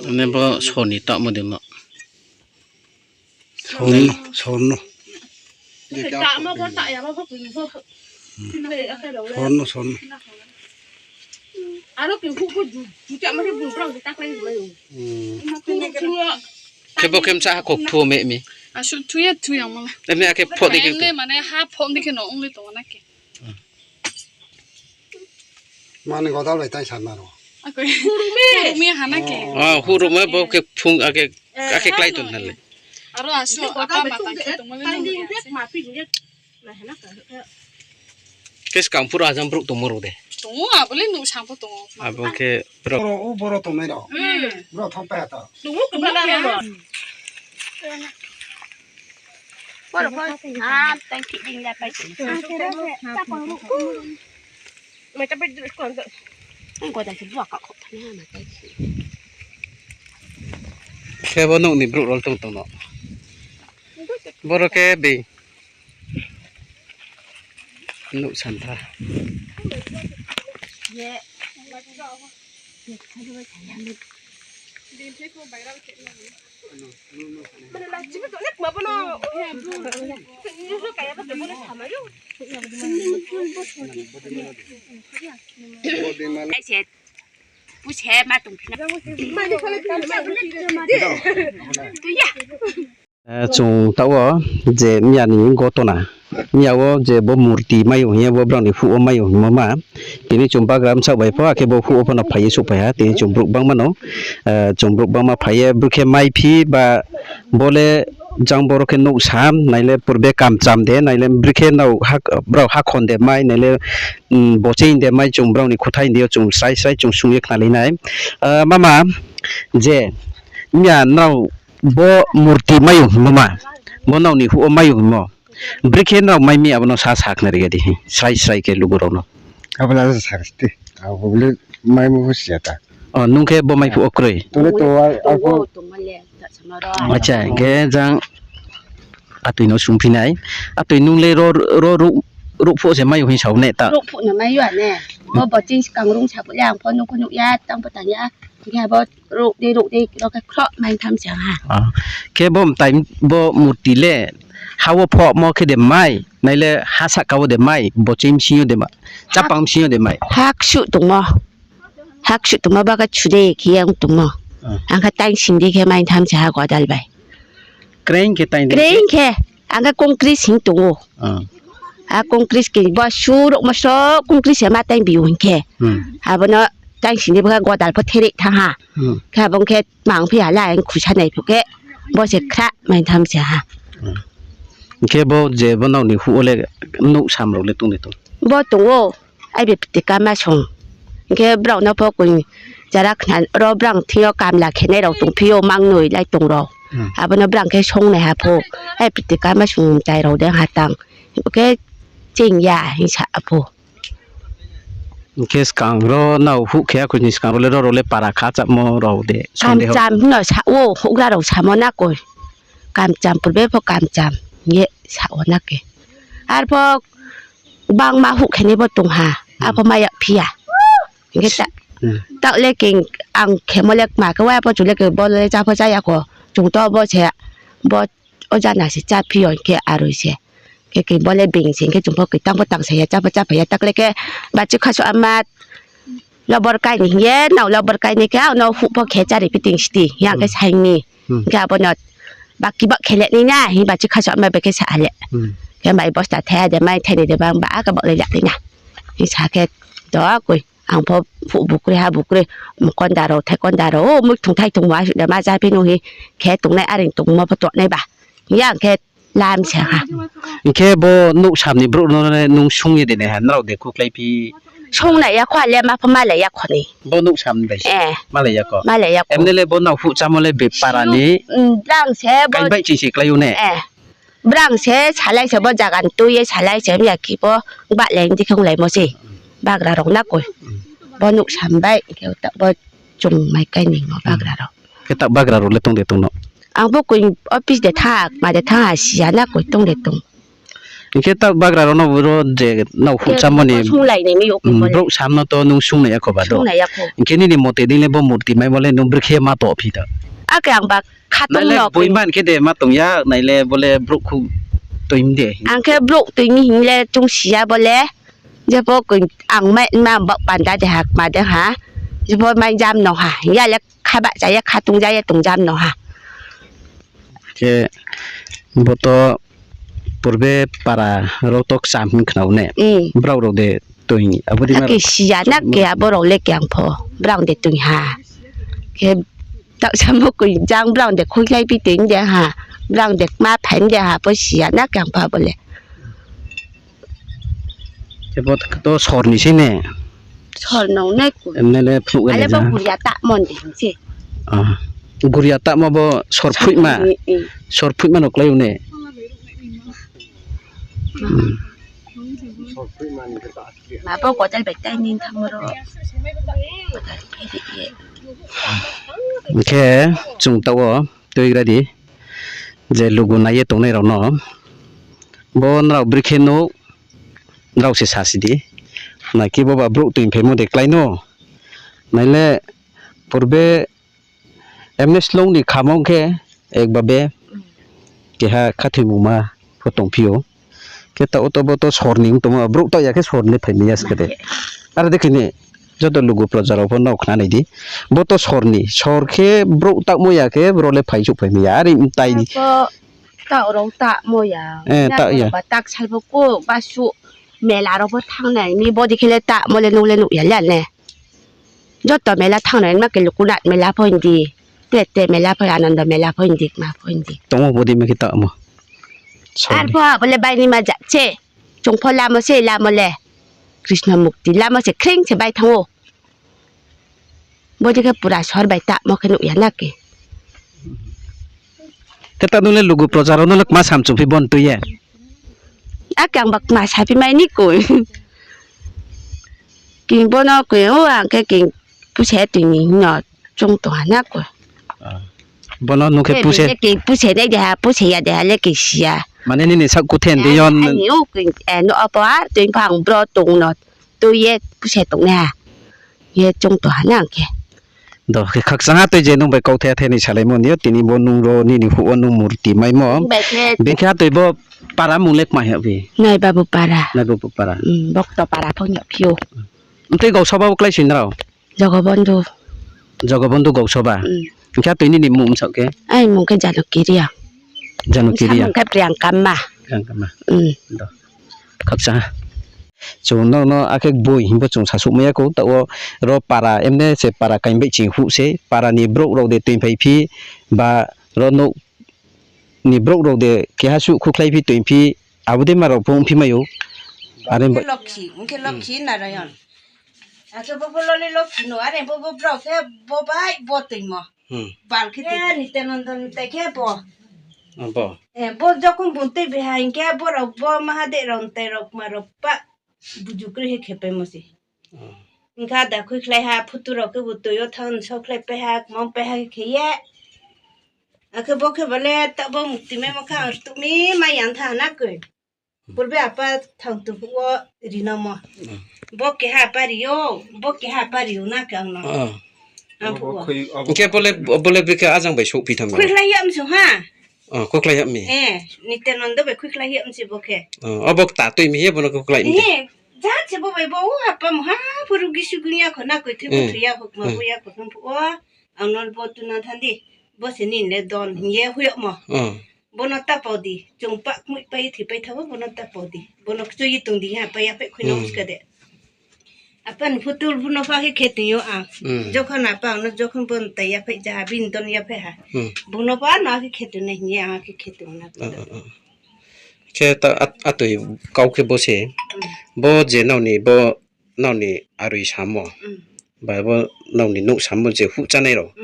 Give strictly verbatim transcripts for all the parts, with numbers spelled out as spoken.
Ani bo sor ni taohmo de mo. Sorno, sorno. Sorno, sorno. Khe bo khe msa ha kok thu me mi. Asuh thu ya thu yang mo la. Emi akhe pho de khe. Mane ha pho de khe no ong le tong na khe. Mane godal bai tai sa na ro. Akoi. Hurukmi ha na khe. Ah, hurukma bo khe phung akhe, akhe klái tong na le. Aro asuh apa mata khe tongmo le nung ya se. Khe skang phuru ajang brouh tongmo rao de. Tong ou, abo le nuh sa pho tong ou. Abo khe brouh. Boro, o boro tongnai rao. Boro thang pai ha ta. Tong ou, kebra na. Boro pho, ah, tang thi ding la pai. Mai ta pai dru skon to. Ang ko da se bua ka kho thani ha ma tai si. Khe bo nouh ni brouh rao tong tong no. Boro khe bing. Nouh santha. Eh, chung taoh wo je miya ni gotona, miya wo je bo murti mai ou hing ye bo brao ni phuh wo mai ou hingmo ma. Tini chung bagra bsaoh bai pho, akhe bo phuh wo pho no phai ye souhphai ha. Tini chung brouh bangma no, eh, chung brouh bangma phai ye, brouh khe maiphi ba bo le jang boro khe nouh sam, nai le purbe kamcham de, nai le brouh khe nrao ha, brao hakhon de mai, nai le, mm, bocheing de mai, chung brao ni khuthai hing di yo chung srai srai chung sung ye khnalai nai. Eh, mama, je, miya nrao bo murti mai ou hingmo ma, bo nrao ni phuh wo mai ou hingmo. Brekhe nrao mai mi abo no sa sakhnari ga di, srai srai khe lugu rao no. Abo la sa sti, abo le maimo pho si ya ta. O, nung khe bo mai phuh wo kroi? Tole to, a, ako. Acha, hing khe jang atoi no sungphi nai. Atoi nung le ro, ro, ro, rouh phuh se mai ou hing sa ou ne ta? Rouh phuh no mai ou ne. Bo, bo ching skang rung sa phuh le ang pho nuh pho nuh ya, tang pho tang ya. Hing khe abo rouh dei, rouh dei, ro khe khroh mai tham se ha. Ah. Khe bo mtai, bo murti le ha wo phohmo khe de mai, nai le ha sahka wo de mai, bo ching bsing yo de mai, chapang bsing yo de mai. Ha ksuh tongmo. Ha ksuh tongmo ba khe chu dei khe yang tongmo. Ah. Ang khe taing sing dei khe mai tham se ha godal bai. Kreing khe taing dei? Kreing khe, ang khe kongkri sing tong ou. Ah. A kongkri khe bo su rouhmo sroh kongkri se ma taing bi ou hing khe. Hmm. Abo no taing sing dei ba khe godal pho thereh thanng ha. Hmm. Khe abo khe tmang phi ha la, ang khusa nai phuh khe, bo se khrah mai tham se ha. Hmm. Hing khe bo je bo nrao ni phuh wo le nouh sam rao le tong de tong? Bo tong ou, ai be pti kama song. Hing khe brao no pho koi jara khna ro brang thing yo kamla khenai rao tongphi ou, mangnoi lai tong rao. Hmm. Abo no brang khe songnaiha pho, ai pti kama song mtai rao de ha tang. Bo khe ching ya hing sa pho. Hing khe skang ro nrao huh khe akoi ni skang ro le ro, ro le para kha chapmo rao de, sonde ho. Kamcham hing no sa ou, houhgra rao samo na koi. Kamcham purbe pho kamcham hing ye sa ou na khe. Arpho gbangma huh khenai bo tong ha, hmm, apho mai ya phi ya. Hing khe ta, hmm, taoh le khe ang khemo le kma khe wa pho chung le khe bo le chá pho chá ya kho. Chung to bo se, bo o jana se chá phi yo hing khe aroi se. Khe khe bo le being se hing khe chung pho khe tang pho tang sa ya, chá pho chá phai ya, takle khe bachi khaso ama lobor kai ni hing ye, nrao lobor kai ni khe, ang no huh pho khe chári phi ting sti, hing khe, hmm, saing ni. Hmm. Hing khe abo no baki bak khe le nai na, hing bachi khaso ama bai khe sa ha le. Hmm. Khe mai bosta thai ya de, mai thai ni de bang ba, akhe baklai la nai na. Hing sa khe, do koi, ang pho huh bukroi, ha bukroi, mkonda rao, thaikonda rao, o mui thung thai thung ma, suh de ma chá phi no hing khe tongnai, aring tongmo pho tongnai ba. Hing ya ang khe lam se ha. Hing khe bo nouh sam ni brouh no le nung sung ye de nai ha, nrao de khuklai phi? Sung nai ya kho, ale ma pho malai ya kho ni. Bo nouh sam bai se? Eh. Malai ya kho? Malai ya kho. Emne le bo nrao huh chámo le bepara ni, mm, brang se bo kaing bai ching se klái ou ne? Eh. Brang se salai se bo jaga ni tui ye salai se, ya khe bo gbahlai di khe onglaimo se. Bagra rao na koi. Bo nouh sam bai, khe ta bo chung mai kai ni mo bagra rao. Khe ta bagra rao le tong de tong no? Ang bo koi office de thanng, ma de thanng ha si ya na koi tong de tong. Hing khe ta bagra rao no ro je nrao phuh chámo ni, brouh sam no to nung sungnai ya kho ba do. Hing khe nini mote dei le bo murti maimo le nung brekhe ma to phi do. Akhe ang ba khatong no boima hing khe de ma tong ya, nai le bo le brouh khu toi mi de. Ang khe brouh toi mi hing le chung si ya bo le. Je pho ang mai ma baoh panda de ha, kma de ha. Je pho mai jam no ha. Hing ya le kha bahcha ye khatung ja ye tong jam no ha. Khe bo to purbe para rao to kcham hing khna ne. Brao rao de toi, abo dei ma rao. Ke si ya na ke abo rao le ke ang pho. Brao de toi ha. Khe taoh samo koi jang brao de khuikhlai pi toi de ha. Brao de kma phai de ha pho si ya na ke ang pho abo le. Khe bo to sor ni sei ne? Sor nung nai ku. Emne le phnuh ale bo guria tamo de se. Guria tamo bo sor phuihma. Sor phuihma no klái o ne. Ma bo kotal bai tai ni thanngmo ro. Hing khe chung taoh wo tuigra di. Je lugu nai ye tongnai rao no. Bo nrao brekhe nuh, nrao se sasi di. Nai khe bo ba brouh toingphaimo de klái no. Nai le purbe emne slong ni khamong khe ekbabe keha khathoimungma pho tongphi ou. Khe taoh wo to bo to sor ni ong tongmo, brouh taoh ya khe sor ni le phaimai ya se khe de. Are de khe ni joto lugu proja rao pho nrao khna nai di. Bo to sor ni, sor khe brouh taohmo ya khe bro le phai souhphaimai ya. Are mtai. Taoh rao taohmo ya. Taoh ya. Ba tak sal pho kuk ba suh mela rao pho thanng nai mi, bo dei khe le taohmo le nung le nuh ya le ne. Joto mela thanng nai ma khe Lukunat mela pho hing di, Tete mela pho, Anando mela pho hing di, kma pho hing di. Tong ou bo dei ma khe taohmo. Arphuh bo le baini ma ja se. Chung pho lamo se, lamo le. Krisno mukti lamo se khring se bai thanng ou. Bo dei khe pura sor bai taohmo khe nuh ya na khe. Khe ta nung le lugu proja rao no le kma samchung phi bo no tui ye? Akhe ang ba kma saphi mai ni koi. Khe bo no koi o ang khe khe puse tui ni hing no chung tong ha na koi. Bo no nung khe puse nai de ha, puse ya de ha le khe si ya. Mane nini saoh kuthen de yon. Nouh wo pho a tui pho ang bro tong no tui ye puse tongnai ha. Ye chung tong ha na ang khe. Do khe khakchang ha tei je nung bai kauthai thai ni salaimo ni yo, tini bo nung ro nini phuh wo nung murti maimo. Beng khe ha tui bo para mung le kma hing ya phi? Naibabu para. Bokto para pho hing ya phi ou. Mtei Gausoba bo klái si nrao? Jogobondhu Gausoba. Hing khe ha tui nini mmung bsaoh khe? Ai mmung khe Janoki Reang. Janoki Reang. Bsa mmung khe Priyanka ma. Khakchang ha. Chung nrao no akhe boi hing pho chung sasuhmai ya khou, taoh wo ro para, emne se para kaing baihching phuh se, para ni brouh rao de toingphai phi, ba ro nouh ni brouh rao de keha suh khukhlai phi toing phi, abo dei ma rao pho ongphi mai ou. Are ba Lokhi, ong khe Lokhi Narayon. Akhe bo pho lole Lokhi no, are bo, bo brao khe bo bai bo toingmo. Bal khe Nityananda ni tai khe bo. Bo jokhon bung tui bai ha hing khe bo rao bo Mahadeb rao ni tai rao kma rao pa buju kroi khe khepaimo se. Hing khe ada khuikhlai ha, phutu rao khebu toi yo thanng saokhlai pai ha, kmang pai ha khe khe ye. Akhe bo khe ba le taoh bo mukti maimo khe ang rtuh mi mai ya tha na koi. Purbe apa thanng tong phuh wo ri nangmo. Bo keha apa ri ou, bo keha apa ri ou na khe ang no. Hing khe bo le brekhe ajang bai souhphi thanng khuikhlai ya msung ha. Khuikhlai ya mi. Nityananda bai khuikhlai ya mse bo khe. Abo kta tui mi ye bo no khuikhlai mi. Ja se bo bai bo o apa mha pho rugi sugi ya kho na koi thoi bo thoi ya kho kma bo ya kho thang phuh wo. Ang no bo tuna thanng di. Bo se nini le don hing ye hoih yagmo. Bo no ta pau di. Chung pah kmoih pai ye thoipai tha wo bo no ta pau di. Bo no kchui ye tong di ha pai ya phaih khui no ska de. Apa ni phutul phu no pha khe khe tong yo ang. Jokhon apa ang no jokhon bo mtai ya phaih ja ha, bini don ya phaih ha. Bung no pha no akhe khe tong nai hing ye ang akhe khe tong na. Khe ta atoi kau khe bo se, bo je nrao ni bo nrao ni aroi samo, ba bo nrao ni nouh samo je huh chánai rao,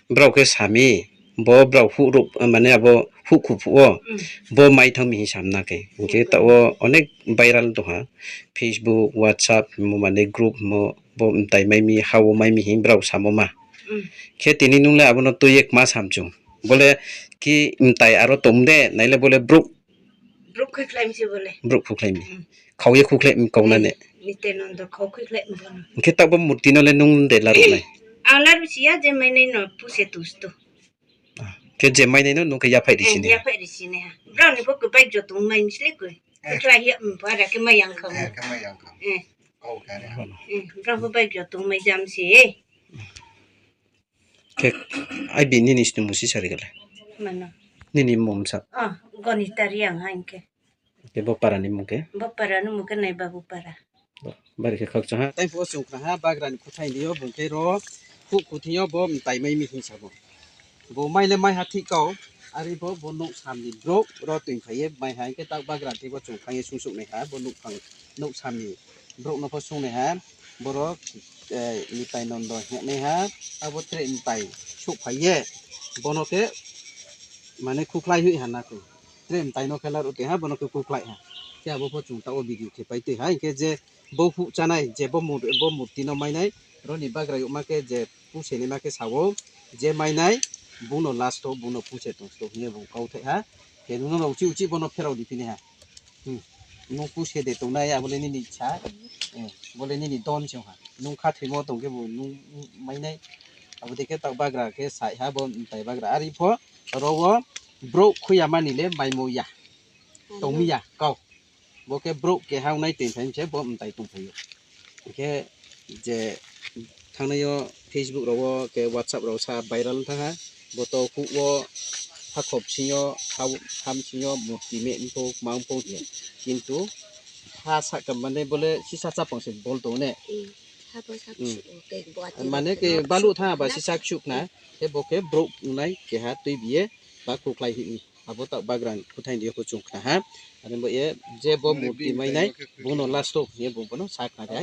brao khe sa mi, bo brao huh ruh, mane abo huh khu phuh wo, bo mai thanng mi hing sam na khe. Hing khe taoh wo onek viral tong ha, Facebook, WhatsApp, mo mane group mo, bo mtai mai mi, ha wo mai mi hing brao samo ma. Khe tini nung le abo no tui ye kma sam chung. Bo le ki mtai aro tong de, nai le bo le brouh Brouh khuikhlai mi se bo le. Brouh khuikhlai mi. Hmm. Khau ye khuikhlai mi kau na ne. Nityananda khau khuikhlai mi bo no. Hing khe taoh bo murti no le nung de laruh nai? Ang laruh si ya, je mainai no puse tu stu. Ah, khe je mainai no nung khe yaphaih ri si nai ha? Yaphaih ri si nai ha. Brao ni pho khe bike jo tong mai mi sle koi. Khuikhlai ya, hmm, para khe mai yang khau. Eh, khe mai yang khau. Eh. Kau khe re. Eh, brao pho bike jo tong mai jam se. Khe, ai bi nini snungmung sisa ri khe le? Mano. Nini mmung bsa? Oh, Gonita Reang ha hing khe. Khe bo para ni mmung khe? Bo para ni mmung khe Naibabu para. Bo, bari khe khakchang ha. Tai phuh wo chung khna ha, bagra ni khuthai ni yo bung khe ro, phuh khuthai yo bo mtai mai mi hing sa bo. Bo mai le mai ha thik kau, are pho bo nouh sam ni brouh ro toingphai ye mai ha, hing khe taoh bagra thing pho chung thanng ye sungsouh nai ha, bo nouh phang, nouh sam ni brouh no pho sung nai ha, boro, eh, Nityananda hing nai ha, abo tre mtai souhphai ye, bo no khe, mane khukhlai hoih ha na khe. Tre mtai no khe laruh toi ha, bo no khe khukhlai ha. Khe abo pho chung taoh wo video khe pai toi ha, hing khe je bo phuh chánai, je bo mur-, bo murti no mainai, ro ni bagra youhma khe je puse naima khe sa ou, je mainai, bung no last wo, bung no puse tong sto hing ye bung kauthai ha. Khe nung no uchih uchih bo no pherao di phi nai ha. Hmm. Nung puse de tongnai, abo le nini sa, eh, bo le nini don se ha. Nung khathoimo tong khe bo nung mainai, abo dei khe taoh bagra khe sai ha, bo mtai bagra. Are pho, ro wo brouh khui ya mani le maimo ya. Tong mi ya, kau. Bo khe brouh keha ongnai toingphai mi se bo mtai tongphai ou. Hing khe je thanngnai yo Facebook rao wo khe WhatsApp rao sa viral ong thanng ha. Bo to huh wo, hakhor bsing yo, ha, ha bsing yo murti meh ong pho, kma ong pho hing ye. Kintu ha sahka mane bo le sisa chápang se bol tong ne. Mane khe baluh thanng ha ba sisa kchuh khna, khe bo khe brouh ongnai keha tuibi ye ba khukhlai hoih mi. Abo taoh bagra ni khuthai ni yo pho chung khna ha. Are bo ye je bo murti mainai, bung no last wo hing ye bung bo no sa khna de ha.